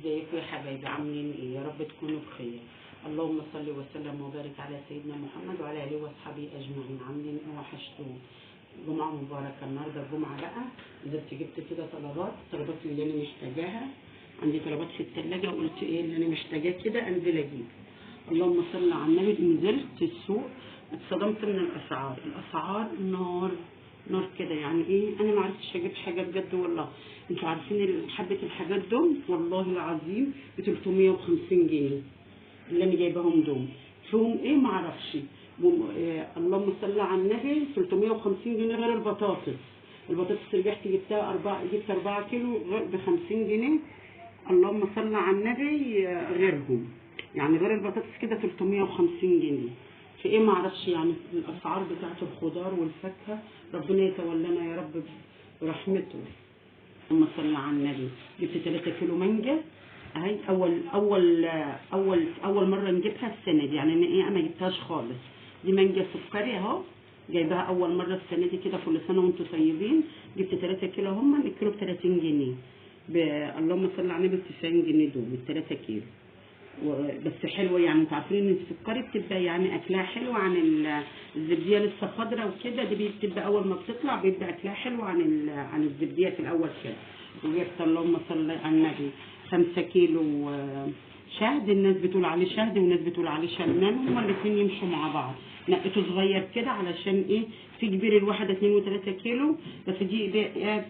ازيكم يا حبايبي؟ عاملين ايه؟ يا رب تكونوا بخير. اللهم صل وسلم وبارك على سيدنا محمد وعلى اله واصحابه اجمعين. عاملين ايه؟ وحشتوني. جمعه مباركة. النهارده الجمعة بقى، نزلت جبت كده طلبات، الطلبات اللي انا محتاجاها. عندي طلبات في الثلاجة وقلت ايه اللي انا محتاجاه كده انزل اجيب. اللهم صل على النبي. نزلت السوق اتصدمت من الاسعار، الاسعار نار نار كده. يعني ايه؟ انا ما عرفتش اجيب حاجة بجد والله. انتوا عارفين حبه الحاجات دول والله العظيم ب 350 جنيه اللي انا جايباهم دول، فيهم ايه ما اعرفش. اللهم صل على النبي. 350 جنيه غير البطاطس. البطاطس رجعت جبتها 4 كيلو ب 50 جنيه. اللهم صل على النبي. غيرهم يعني غير البطاطس كده 350 جنيه. في ايه ما اعرفش. يعني الاسعار بتاعت الخضار والفاكهه ربنا يتولانا يا رب برحمته. اللهم صل على النبي. جبت 3 كيلو مانجا اهي، اول اول اول اول مرة نجيبها السنة دي. يعني انا ايه ما جبتهاش خالص. دي مانجا سكري اهو، جايباها اول مرة السنة دي كده. كل سنة وانتم طيبين. جبت 3 كيلو هما الكيلو ب 30 جنيه. اللهم صل على النبي. ب 90 جنيه دول ال 3 كيلو. بس حلوة. يعني انتوا عارفين ان السكري بتبقى يعني اكلها حلو عن الزبديه لسه خضرا وكده. دي بتبقى اول ما بتطلع بيبقى اكلها حلو عن عن الزبديه في الاول كده. وجبت اللهم صل على النبي 5 كيلو شهد. الناس بتقول عليه شهد والناس بتقول عليه شمام، هما الاثنين يمشوا مع بعض. نقيته صغير كده علشان ايه، في كبير الواحدة 2 و3 كيلو، بس دي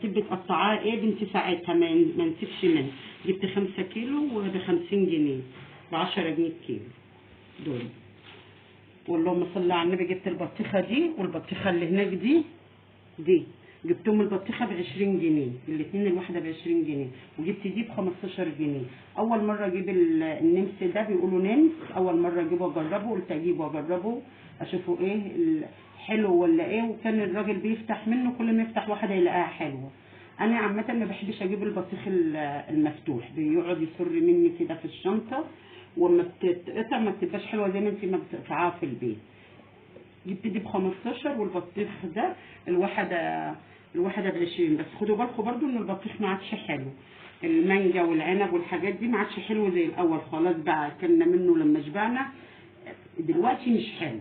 بتبقى تقطعها ايه بنت ساعتها ما نسيبش منها. جبت 5 كيلو ب 50 جنيه، ب 10 جنيه الكيلو دول. واللهم صل على النبي. جبت البطيخه دي والبطيخه اللي هناك دي جبتهم البطيخه ب 20 جنيه الاثنين، الواحدة ب 20 جنيه. وجبت دي ب 15 جنيه. اول مرة اجيب النمس ده، بيقولوا نمس. اول مرة اجيبه اجربه، قلت اجيبه واجربه اشوفه ايه حلو ولا ايه. وكان الراجل بيفتح منه، كل ما يفتح واحدة يلاقيها حلوة. انا عامة ما بحبش اجيب البطيخ المفتوح، بيقعد يسر مني كده في الشنطة، وما بتتقطع ما بتبقاش حلوة زي ما انت ما بتقطعها في البيت. جبت دي ب 15 والبطيخ ده الواحدة ب 20. بس خدوا بالكم برضو ان البطيخ ما عادش حلو. المانجا والعنب والحاجات دي ما عادش حلو زي الاول، خلاص بقى اكلنا منه لما شبعنا، دلوقتي مش حلو.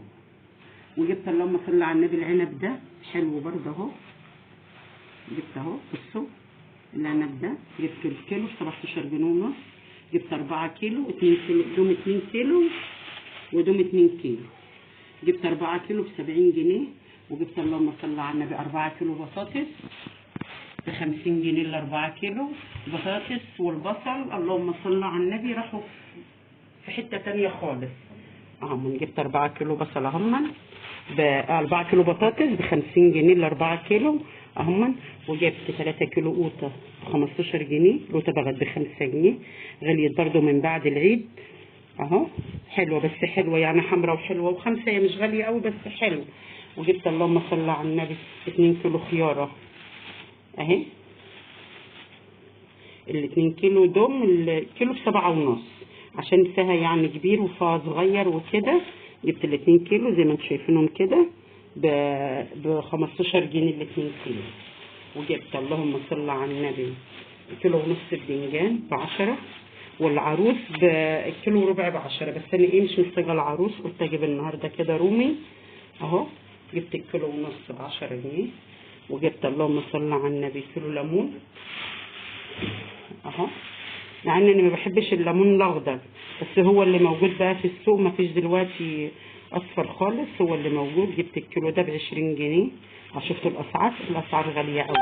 وجبت اللهم صل على النبي العنب ده حلو برضه اهو. جبت اهو، بصوا العنب ده جبته الكيلو ب 17 جنيه ونص. جبت 4 كيلو، 2 كيلو دوم، 2 كيلو ودوم 2 كيلو. جبت 4 كيلو ب 70 جنيه. وجبت اللهم صل على النبي 4 كيلو بطاطس ب 50 جنيه ال 4 كيلو. البطاطس والبصل اللهم صل على النبي راحوا في حتة تانية خالص. اهم جبت 4 كيلو بصل اهم، ب 4 كيلو بطاطس ب 50 جنيه ال 4 كيلو اهم. وجبت 3 كيلو قوطه ب 15 جنيه. القوطه بقت ب 5 جنيه، غليت برده من بعد العيد اهو. حلوة بس حلوة يعني، حمرا وحلوه، وخمسة هي مش غالية قوي بس حلو. وجبت اللهم صل على النبي 2 كيلو خياره اهي. ال 2 كيلو دوم الكيلو ب7.5 عشان فيها يعني كبير وفيها صغير وكده. جبت ال 2 كيلو زي ما انتم شايفينهم كده ب 15 جنيه ال 2 كيلو. وجبت اللهم صل على النبي 1.5 كيلو بدنجان ب10، والعروس بكيلو وربع ب10. بس انا ايه مش محتاجه العروس، قلت اجيب النهارده كده رومي اهو. جبت الكيلو ونص ب10 جنيه. وجبت اللهم صل على النبي كيلو ليمون اهو، مع ان انا ما بحبش الليمون الاخضر، بس هو اللي موجود بقى في السوق، ما فيش دلوقتي اصفر خالص، هو اللي موجود. جبت الكيلو ده ب20 جنيه. شفتوا الاسعار؟ الاسعار غالية قوي.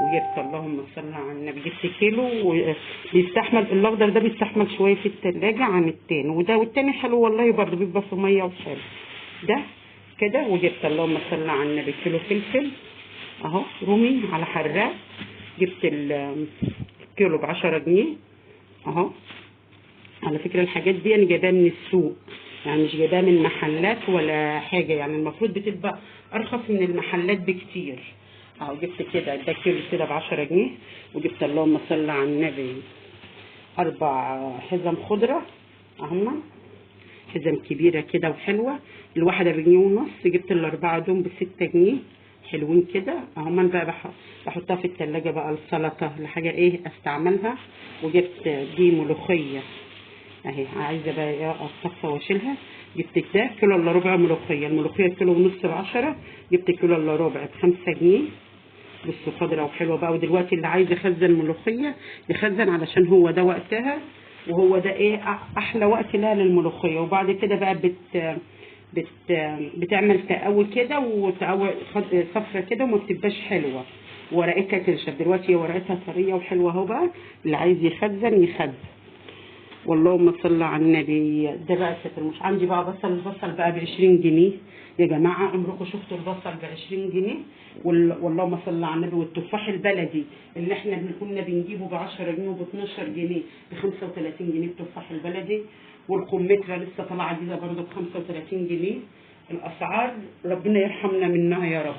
وجبت اللهم صل على النبي جبت كيلو بيستحمل الاخضر ده، بيستحمل شوية في التلاجة عن التاني، وده والتاني حلو والله برضه، بيبقى في مية وحلو ده كده. وجبت اللهم صل على النبي كيلو فلفل اهو رومي على حراق. جبت الكيلو ب10 جنيه اهو. على فكرة الحاجات دي انا جايباها من السوق، يعني مش جايباها من محلات ولا حاجة، يعني المفروض بتبقى ارخص من المحلات بكتير اهو. جبت كده ده كيلو كده ب10 جنيه. وجبت اللهم صل على النبي 4 حزم خضرة اهما، حزم كبيرة كده وحلوه، الواحدة بجنيه ونص. جبت ال4 دوم ب6 جنيه، حلوين كده اهو. انا بقى بحطها في التلاجة بقى السلطة لحاجة ايه استعملها. وجبت دي ملوخية اهي، عايزه بقى ايه اقطفها واشيلها. جبت ده كيلو الا ربع ملوخية، الملوخية كيلو ونص ب10، جبت كيلو الا ربع ب5 جنيه. بصوا خضرا وحلوه بقى. ودلوقتي اللي عايز يخزن ملوخية يخزن، علشان هو ده وقتها، وهو ده ايه احلى وقت لها للملوخيه. وبعد كده بقى بت بت بتعمل تقوي كده وتقوي صفرة كده وما بتبقاش حلوة، ورقتها تنشف. دلوقتي ورقتها طرية وحلوه اهو بقى، اللي عايز يخزن يخزن. واللهم صل على النبي. ده بقى مش عندي بقى بصل، البصل بقى ب20 جنيه يا جماعة. عمركم شفتوا البصل ب20 جنيه؟ واللهم صل على النبي. والتفاح البلدي اللي احنا كنا بنجيبه ب10 جنيه وب12 جنيه ب35 جنيه التفاح البلدي. والكمثرى لسه طالعه جديدة برضه ب35 جنيه. الاسعار ربنا يرحمنا منها يا رب.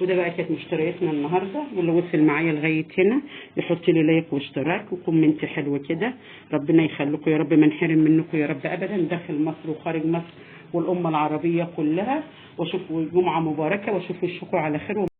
وده بقى كانت مشترياتنا النهارده، واللي وصل معايا لغاية هنا يحط لي like واشتراك و comment حلو كده. ربنا يخليكم يا رب، ما نحرم منكم يا رب ابدا، داخل مصر وخارج مصر والامه العربية كلها. واشوفوا جمعه مباركة، واشوف وشكم على خير.